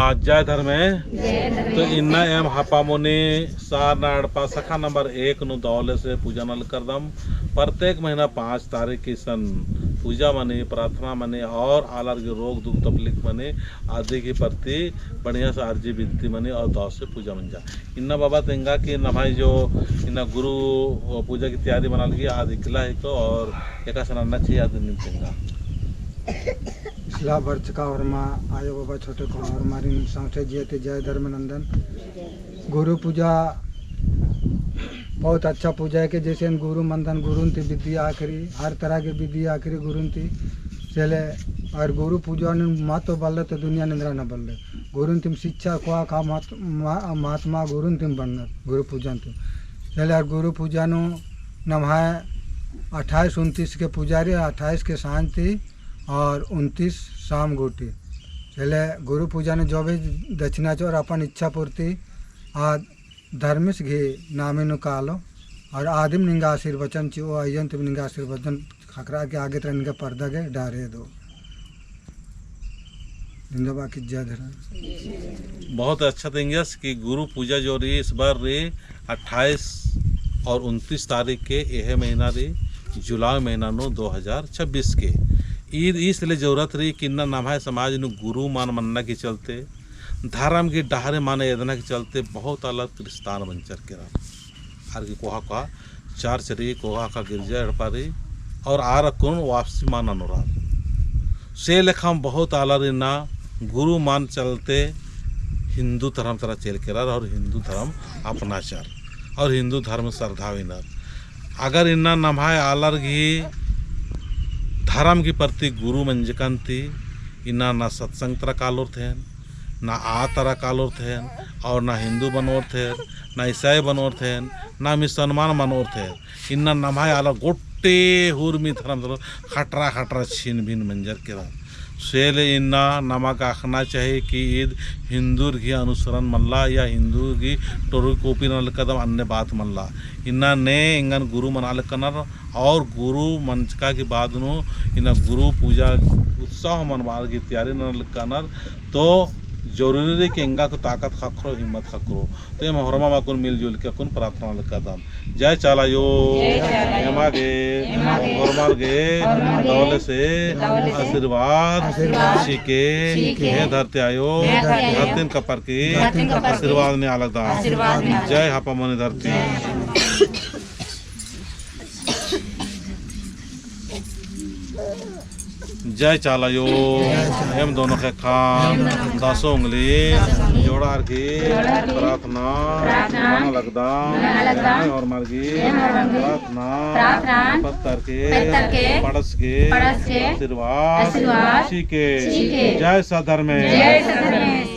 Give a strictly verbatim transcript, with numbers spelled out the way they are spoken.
आ, जय धर्मे। जय धर्मे। तो इन्ना एम हापामुनी सरना एड़पा शाखा नंबर एक नू दवले से पूजा नलख करदम। प्रत्येक महीना पाँच तारीख की सन पूजा मनी, प्रार्थना मनी और आलर की रोग दुख तकलीफ मनी, आदि की प्रति बढ़िया से अर्जी विनती मनी और दव से पूजा मंजा। इन्ना बाबा तेंगा कि नम्है जो इन्ना गुरु पूजा की तैयारी मना लगी, आद इकला ही तो और एकासे नन्ना चाहिए आद नीम तेंगा। इकला बरचका होरमा, आयो बाबा छोटे को होरमारिन सौंसे जिया ती जय धर्मेस नन्दन। गुरु पूजा बहुत अच्छा पूजा है कि जैसे गुरु मन्दन, गुरुन ती विद्या आखरी, हर तरह की विद्या आखरी गुरुन ती। चले, और गुरु पूजा नू मल बल्ले तो दुनिया नू एन्दरा ना बल्ले। गुरुन तिम शिक्षा कोहा का महत-, मा-, महात्मा गुरुन तिम बन्नर, गुरु पूजन तिम। चले, और गुरु पूजा नू नम्है अट्ठाईस उनतीस के पूजा रई, अट्ठाईस के सांझ ती और उनतीस शाम गूटी। चले, गुरु पूजा नू जो भी दक्षिणा चिओर अपन इच्छा पूर्ति आ धर्मेस गही नामे नू कालो, और आदिम निंगा आशीर्वचन चिओ, अइय्यन तिम निंगा आशीर्वचन ख़क्खरा के आगे तरा निंगा परदा गे डहरे दो। जिंदाबाद की जय धर्म। बहुत अच्छा तेंगस कि गुरु पूजा जो रई इस बार रई अट्ठाईस और उनतीस तारीख के, एहे महीना रई जुलाई महीना नू दो हजार छब्बीस के। ईद इसलिए जरूरत रई कि इन्ना नम्है समाज नू गुरु मान मन्ना के चलते धरम की डहरे मान एदना के चलते बहुत आलर क्रिस्तान मंजर केरर। आर की कोहा कोहा चर्च रई, कोहा कोहा गिरजा एड़पा रई, और आर अक्कुन वापसी मान ननोर आर। से लेखा बहुत आलर इन्ना गुरु मान चलते हिंदू धरम तरा चइल केरर और हिंदू धरम अपनाचर और हिंदू धरम श्रद्धा विनर। अगर इन्ना नम्है आलर गही धरम की प्रति गुरु मंजकन ती इन्ना ना सत्संग तरा कालोर थेन, ना आ तरा कालोर थेन, और ना हिंदू बनोर थेन, ना ईसाई बनोर थेन, ना मुसलमान मनोर थेन। इन्ना नम्है आलर गोट्टे हुरमी धरम तरा खटरा खटरा छिन भिन मंजर केरर। से ले इन्ना नमा गे अख़ना चाही कि ईद हिंदूर गही अनुसरण मल्ला या हिंदूर गही टोरी कॉपी नना लगदम अन्ने बात मल्ला। इन्ना ने एंगन गुरु मना लगनर और गुरु मंजका के बाद नू इन्ना गुरु पूजा उत्साह मनवार की तैयारी नना लगनर। तो जरूरी रई कि एंगा को ताकत ख़क्खरो, हिम्मत ख़क्खरो। तो एम होरमा अक्कुन मिलजुल के अक्कुन प्रार्थना लगदम। जय चाला आयो। जय चाला आयो। एमा गे, एमा गे, होरमर गे, होरमर गे, दवले से, दवले से, आशीर्वाद, आशीर्वाद, चिके, चिके, हे धरती आयो, हे धरती आयो, धरतीन कपर की, धरतीन कपर की, आशीर्वाद नेआ लगदम। आशीर्वाद नेआ लगदम। जय हापामुनी धरती। जय चाला आयो। एम दोनों ख़ेक्खन दसों उंगली जोड़ार की प्रार्थना मना लगदम। एम होरमर गही प्रार्थना पत्तर के पड़सगे आशीर्वाद चिके। जय सत धर्मेस।